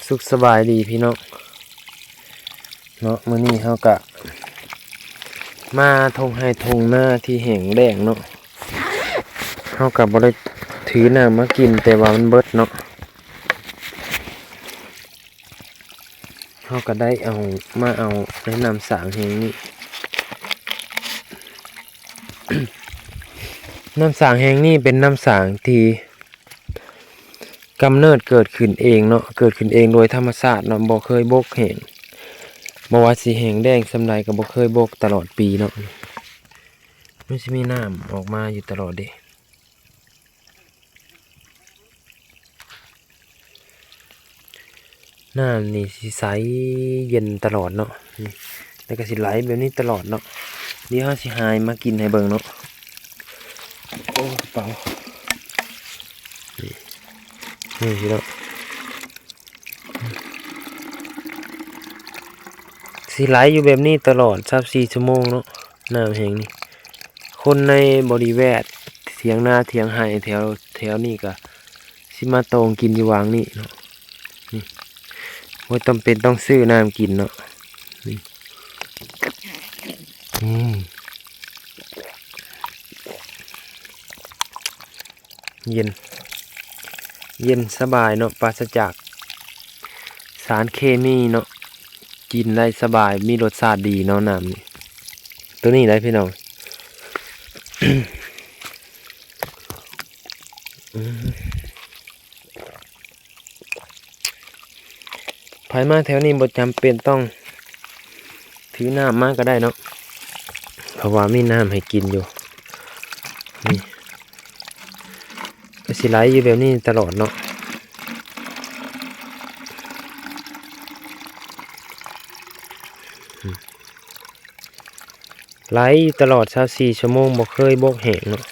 ສຸກສະບາຍດີພີ່ນ້ອງເນາະ, ມື້ນີ້ເຮົາກະມາທົ່ງໄຮ່ທົ່ງນາທີ່ແຫ້ງແລ້ງເນາະ. ເຮົາກະບໍ່ໄດ້ຖືນ້ຳມາກິນ ແຕ່ວ່າມັນເບິດເນາະ. ເຮົາກະໄດ້ເອົາ ມາເອົາໃນນ້ຳສາງແຫ່ງນີ້. ນ້ຳສາງແຫ່ງນີ້ເປັນນ້ຳສາງທີ່ ກຳເນີດເກີດຂຶ້ນເອງເນາະ, ເກີດຂຶ້ນເອງໂດຍທຳມະຊາດເນາະ, ບໍ່ເຄີຍບົກແຫ້ງ. ບໍ່ວ່າຊິແຫ້ງແລ້ງສ່ຳໃດກໍບໍ່ເຄີຍບົກຕະຫຼອດປີເນາະ. ມັນຊິມີນ້ຳອອກມາຢູ່ຕະຫຼອດເດ້. ນ້ຳນີ້ຊິໃສເຢັນຕະຫຼອດເນາະ, ນີ້ ແລ້ວກໍຊິໄຫຼແບບນີ້ຕະຫຼອດເນາະ. ດຽວເຮົາຊິຫາຍມາກິນໃຫ້ເບິ່ງເນາະ. ໂອ້ ກະເປົາ ນີ້ ນີ້ພີ່ນ້ອງ, ຊິໄຫຼຢູ່ແບບນີ້ຕະຫຼອດຊາວສີ່ຊົ່ວໂມງເນາະ. ນ້ຳແຫ້ງນີ້ ຄົນໃນບໍລິເວນຖຽງນາຖຽງໄຮ່ແຖວ ແຖວນີ້ກະຊິມາໂຕ່ງກິນຢູ່ຫວ່າງນີ້ເນາະ. ນີ້ ບໍ່ຈຳເປັນຕ້ອງຊື້ນ້ຳກິນເນາະ. ນີ້ ອືມ ເຢັນ ເຢັນສະບາຍເນາະ, ປາສະຈາກສານເຄມີເນາະ, ກິນໄດ້ສະບາຍ ມີລົດຊາດດີເນາະ ນ້ຳນີ້. ໂຕນີ້ໄດ໋ພີ່ນ້ອງ. ອືມ ໃຜມາແຖວນີ້ບໍ່ຈຳເປັນຕ້ອງຖືນ້ຳມາກໍໄດ້ເນາະ, ເພາະວ່າມີນ້ຳໃຫ້ກິນຢູ່. ນີ້ ກໍຊິໄຫຼຢູ່ແບບນີ້ຕະຫຼອດເນາະ. ໄຫຼຢູ່ຕະຫຼອດຊາວສີ່ຊົ່ວໂມງ ບໍ່ເຄີຍບົກແຫ້ງເນາະ.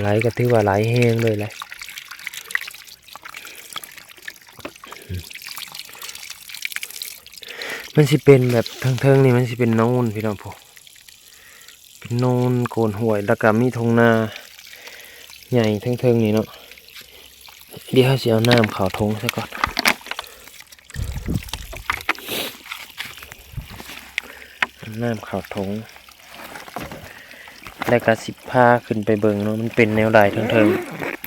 ໄຫຼກໍຖືວ່າໄຫຼແຮງເລີຍແຫຼະ. ມັນຊິເປັນແບບເທິງໆນີ້ ມັນຊິເປັນໂນນພີ່ນ້ອງ ເປັນໂນນໂກນຫ້ວຍ ແລ້ວກໍມີທົ່ງນາໃຫຍ່ເທິງໆນີ້ເນາະ. ດຽວເຮົາຊິເອົານ້ຳເຂົ້າຖົງຊະກ່ອນ. ນ້ຳເຂົ້າຖົງ ແລ້ວກໍຊິພາຂຶ້ນໄປເບິ່ງເນາະ ມັນເປັນແນວໃດເທິງ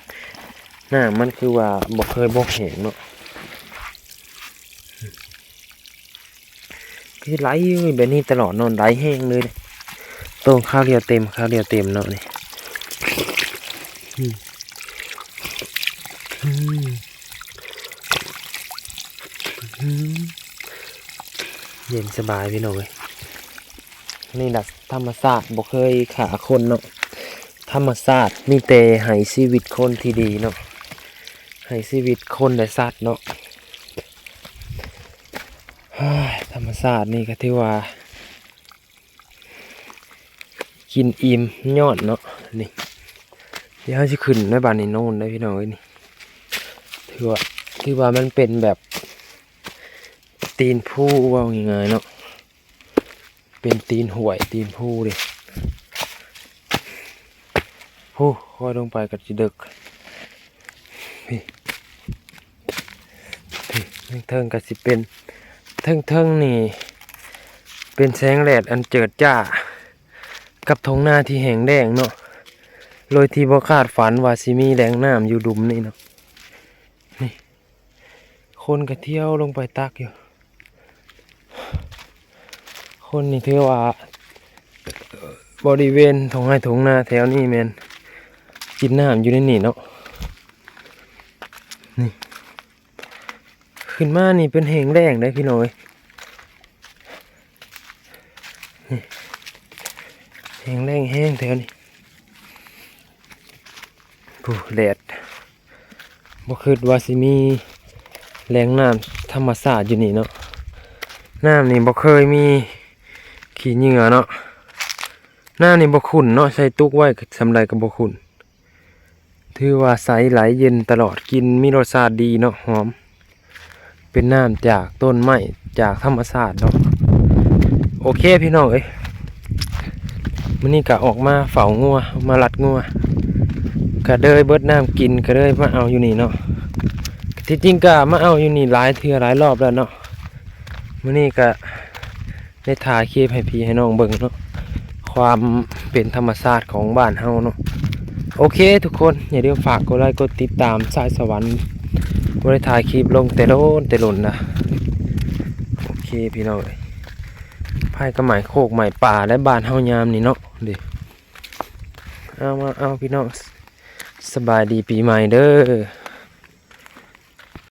ໆ. ນ້ຳມັນຄືວ່າບໍ່ເຄີຍບົກແຫ້ງເນາະ. ຄືໄຫຼແບບນີ້ຕະຫຼອດເນາະ, ໄຫຼແຮງເລີຍ. ໂຕ່ງຄາວດຽວເຕັມ ຄາວດຽວເຕັມເນາະນີ້. ອືມ ອືມ ອືມ ເຢັນສະບາຍພີ່ນ້ອງເອີຍ. ນີ້ລະທຳມະຊາດ ບໍ່ເຄີຍຂ້າຄົນເນາະ. ທຳມະຊາດມີແຕ່ໃຫ້ຊີວິດຄົນທີ່ດີເນາະ, ໃຫ້ຊີວິດຄົນ ແລະ ສັດເນາະ. ທຳມະຊາດນີ້ກໍຖືວ່າກິນອີ່ມຍ້ອນເນາະ. ນີ້ ດຽວເຮົາຊິຂຶ້ນໃນບ້ານນີ້ໂນນໄດ໋ພີ່ນ້ອງເອີຍ. ນີ້ ຖືວ່າ ຖືວ່າມັນເປັນແບບຕີນພູ ເວົ້າງ່າຍໆເນາະ. ເປັນຕີນຫ້ວຍຕີນພູເດ້. ໂຫ ຄ່ອຍລົງໄປກໍຊິເດິກ. ພີ້ ພີ້ ເທິງໆກໍຊິເປັນ ເທິງໆນີ້ເປັນແສງແດດອັນເຈີດຈ້າ ກັບທົ່ງນາທີ່ແຫ້ງແລ້ງເນາະ, ໂດຍທີ່ບໍ່ຄາດຝັນວ່າຊິມີແຫຼ່ງນ້ຳຢູ່ລຸ່ມນີ້ເນາະ. ນີ້ ຄົນກໍທ່ຽວລົງໄປຕັກຢູ່. ຄົນນີ້ຖືວ່າບໍລິເວນທົ່ງໄຮ່ທົ່ງນາແຖວນີ້ແມ່ນກິນນ້ຳຢູ່ໃນນີ້ເນາະ. ນີ້ ຂຶ້ນມານີ້ເປັນແຫ້ງແລ້ງເດ້ພີ່ນ້ອງເອີຍ. ນີ້ ແຫ້ງແລ້ງແຮງແຖວນີ້. ຜູ້ ແດດ ບໍ່ຄິດວ່າຊິມີແຫຼ່ງນ້ຳທຳມະຊາດຢູ່ນີ້ເນາະ. ນ້ຳນີ້ບໍ່ເຄີຍມີຂີ້ເຫຍື້ອເນາະ. ນ້ຳນີ້ບໍ່ຂຸ້ນເນາະ, ໃສ່ຕຸກໄວ້ສ່ຳໃດກໍບໍ່ຂຸ້ນ. ຖືວ່າໃສ ໄຫຼເຢັນຕະຫຼອດ, ກິ່ນມີລົດຊາດດີເນາະ, ຫອມ. ເປັນນ້ຳຈາກຕົ້ນໄມ້ ຈາກທຳມະຊາດເນາະ. ໂອເຄພີ່ນ້ອງເອີຍ, ມື້ນີ້ກະອອກມາເຝົ້າງົວ ມາລັດງົວ ກະເລີຍເບິດນ້ຳກິນ ກະເລີຍມາເອົາຢູ່ນີ້ເນາະ. ທີ່ຈິງກໍມາເອົາຢູ່ນີ້ຫຼາຍເທື່ອຫຼາຍລອບແລ້ວເນາະ. ມື້ນີ້ກໍໄດ້ຖ່າຍຄລິບໃຫ້ພີ່ໃຫ້ນ້ອງເບິ່ງເນາະ ຄວາມເປັນທຳມະຊາດຂອງບ້ານເຮົາເນາະ. ໂອເຄທຸກຄົນ ຢ່າລືມຝາກກົດໄລກົດຕິດຕາມຊາຍສະຫວັນ ບໍ່ໄດ້ຖ່າຍຄລິບລົງແຕ່ດົນແຕ່ດົນລະ. ໂອເຄພີ່ນ້ອງເອີຍ ໃຜກໍໝາຍໂຄກໝາຍປ່າແລະ ບ້ານເຮົາຍາມນີ້ເນາະ. ເດ້ ເອົາ ມາ ເອົາ ພີ່ນ້ອງ ສະບາຍດີປີໃໝ່ເດີ້.